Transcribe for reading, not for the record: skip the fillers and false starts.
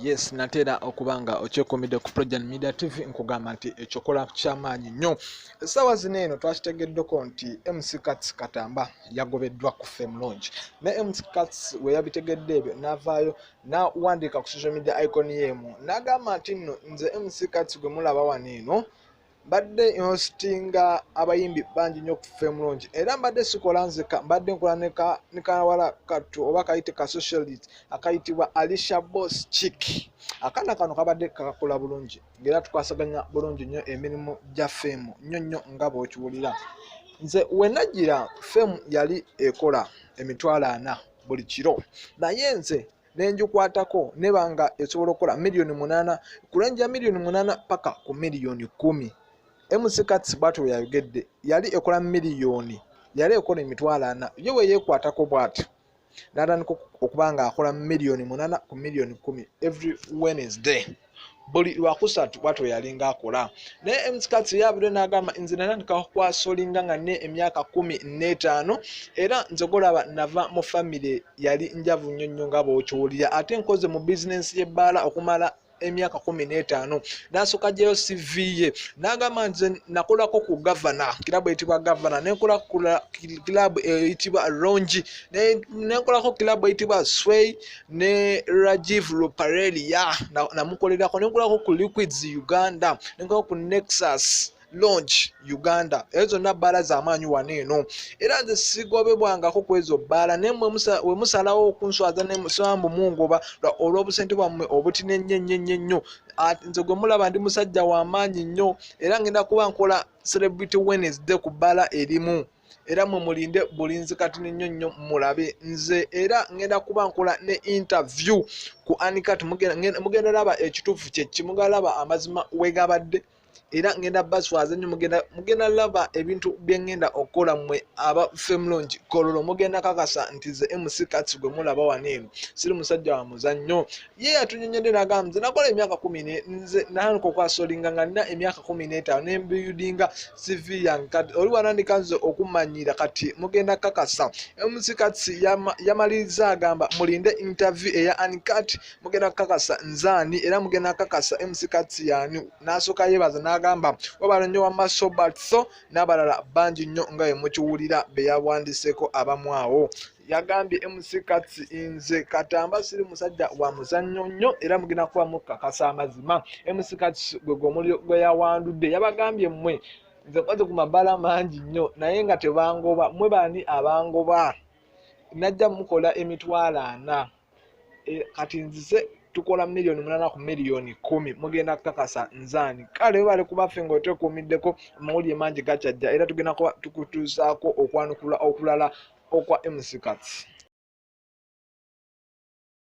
Yes, natera okuba nga okyekumidde ku Projan Media TV, nkugamba nti ekyokola kyamaanyi nnyo. Essaawa zino eno twakitegeddeko nti MC Kats Katamba yagobeddwa ku Fame Lounge, ne MC Kats we yabitegedde ebyo n'avaayo n'awandiika ku social media icon yeemu n'agamba nti nno nze MC Kats gwe mulaba wano eno mbadde hostinga abayimbi bangi nnyo ku Fame Lounge, era mbadde sikola nzeka, mbadde nkola ne kawala kattu oba kayite ka socialist akayitibwa Alicia Boss Chick. Akaana kano kabadde kakakola bulungi ng'era tukwasaganya bulungi nnyo emirimu gya Fame nnyo nnyo nga bw'okiwulira. Nze we najjira Fame yali ekola 400,000 buli kiro, naye nze nengikwatako neba nga esobola okukola 8 miliyoni, ku range ya 8 miliyoni paka ku 10 miliyoni. MC Kats bw'atyo bwe yayogedde. Yali ekola miliyoni, yali ekola 400,000, ye we yeekwatako bw'atyo n'atandika okuba nga akola 8 miliyoni ku 10 miliyoni every Wednesday, buli lwakusatu bwatyo yalinga akola. Naye MC Kats yabadde n'agamba nze natandika okwasolinga nga ne emyaka 15, era nze golaba nava mu famire yali njavu nnyo nnyo nga bw'okiwulira, ate nkoze mu bizinensi y'ebbaala okumala emyaka 15. N'asooka gyeyo CV ye n'agamba nze nakolako ku Gavana, kirabu eyitibwa Gavana, nenkola ku kirabu eyitibwa Rongi, nenkolako kirabu eyitibwa Sway ne Rajiv Ruparelia namukolerako, nenkolako ku Liquids Uganda, nenkolako ku Nexus Lounge Uganda. Ezo zonna bbaala z'amaanyi wano eno, era nze sigobebwangako ku ezo bbaala. Naye mmwe we musalawo okunswaza ne musambu mungoba olw'obusente bwammwe obutini ennyo ennyo ennyo ennyo. Nze gwe mulaba ndi musajja w'amaanyi nnyo, era ngenda kuba nkola Celebrity Wednesday ku bbaala erimu, era mwe mulinde bulinzi katini nnyo nnyo mulabe nze. Era ngenda kuba nkola ne interview ku Anikat, mugenda laba ekituufu kyeki, mugenda laba amazima wegabadde, era ngenda baswaza nnyo. Mugenda laba ebintu bye ngenda okukola. Mmwe aba Fame Lounge Kololo mugenda kakasa nti ze MC Kats gwe mulaba wano eno siri musajja wa muzannyo. Ye yatunyonyodde n'agamba nze nakola emyaka kumi, nze natandika okwasolinga nga nina emyaka 15 nembuildinga CV yange, kati oli wanandika nze okumanyira, kati mugenda kakasa. MC Kats yamaliriza agamba mulinde interview eya Anikat, mugenda kukakasa nzaani, era mugenda kakasa MC Kats yaani. N'asooka yeebaza n'agamba wabala nnyo wamma Sobatso n'abalala bangi nnyo nga bwe mukiwulira be yawandiseeko abamu awo. Yagambye MC Kats nze Katamba siri musajja wa muzannyo nnyo, era mugenda kuba mukakasa amazima. MC Kats gwe gw'omuliro gwe yawandudde, yabagambye mmwe nze nkoze ku mabbala mangi nnyo naye nga tebangoba, mmwe baani abangoba? Najja mukola 400,000, kati nzize tukola 8 miliyoni ku 10 miliyoni, mugenda kukakasa nzaani. Kale webale kubaffe ng'otwekuumiddeko, amawulire mangi gakyajja, era tugenda kuba tukutuusaako okwanukula okulala okwa MC Kats.